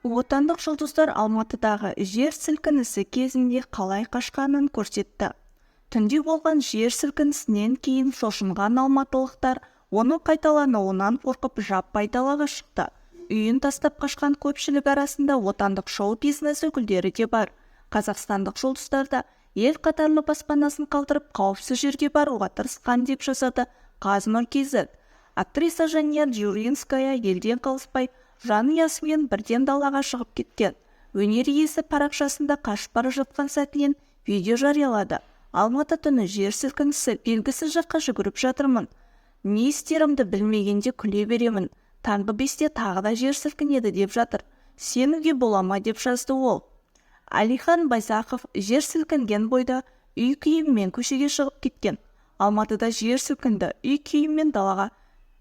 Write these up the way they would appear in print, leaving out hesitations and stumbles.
Отандық жұлдыздар Алматыдағы жер сілкінісі кезінде қалай қашқанын көрсетті. Түнде болған жер сілкінісінен кейін шошынған алматылықтар оның қайталануынан қорқып, жаппай далаға шықты. Үйін тастап қашқан көпшілік арасында отандық шоу-бизнес өкілдері де бар. Қазақстандық жұлдыздар да ел қатарлы баспанасын қалдырып, қауіпсіз жерге баруға тырысқан, деп жазады Қазнұр kz. Актриса Жания Джуринская елден қалыспай, жанұясымен бірден далаға шығып кеткен. Өнер иесі парақшасында қашып бара жатқан сәтінен видео жариялады. «Алматы түні, жер сілкінісі, белгісіз жаққа жүгіріп жатырмын. Не істерімді білмегенде күле беремін. Таңғы 5-те тағы да жер сілкінеді деп жатыр. Сенуге бола ма?» – деп жазды ол. Әлихан Байзақов жер сілкінген бойда үй киімімен көшеге шығып кеткен. «Алматыда жер сілкінді, үй киіммен далаға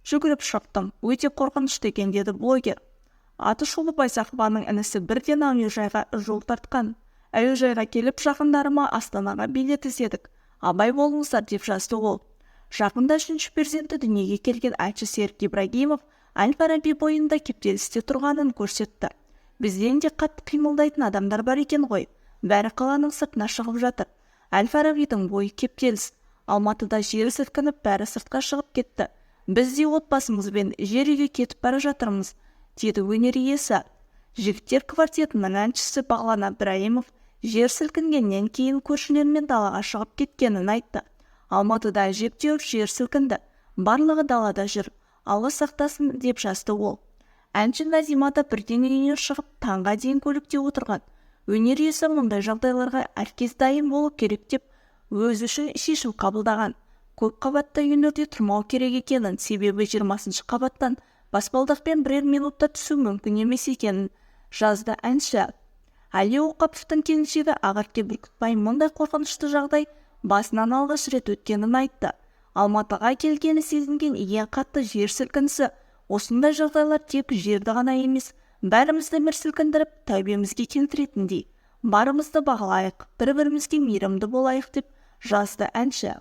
жүгіріп шықтым. Өте қорқынышты екен», – деді блогер. Атышулы Байзақованың інісі бірден әуежайға жол тартқан. «Әуежайға келіп, жақындарыма Астанаға билет іздедік. Абай болыңыздар», – деп жазды ол. Жақында үшінші перзенті дүниеге келген әнші Серік Ибрагимов Әл-Фараби бойында кептелісте тұрғанын көрсетті. «Бізден де қатты қимылдайтын адамдар бар екен ғой. Бәрі қаланың сыртына шығып жатыр. Әл-Фарабидің бойы кептеліс. Алматыда жер сілкініп, бәрі сыртқа шығып кетті. Біз де отбасымызбен жер үйге кетіп бара жатырмыз», – деді өнер иесі. Жігіттер квартетінің әншісі Бағлан Әбдірайымов жер сілкінгеннен кейін көршілерімен далаға шығып кеткенін айтты. «Алматыда әжептәуір жер сілкінді. Барлығы далада жүр. Алла сақтасын», – деп жазды ол. Әнші Назима да бірден үйінен шығып, таңға дейін көлікте отырған. Өнер иесі мұндай жағдайларға әркез дайын болу керек деп, өзі үшін шешім қабылдаған. Көп қабатты үйлерде тұрмау керек екенін, себебі 20-шы қабаттан баспалдақпен бірер минутта түсу мүмкін емес екенін жазды әнші. Әли Оқаповтың келіншегі Ақерке Бүркітбай мұндай қорқынышты жағдай басынан алғаш рет өткенін айтты. «Алматыға келгелі сезінген ең қатты жер сілкінісі. Осындай жағдайлар тек жерді ғана емес, бәрімізді бір сілкіндіріп, тәубемізге келтіретіндей. Барымызды бағалайық, бір-бірімізге мейірімді болайық», – деп жазды әнші.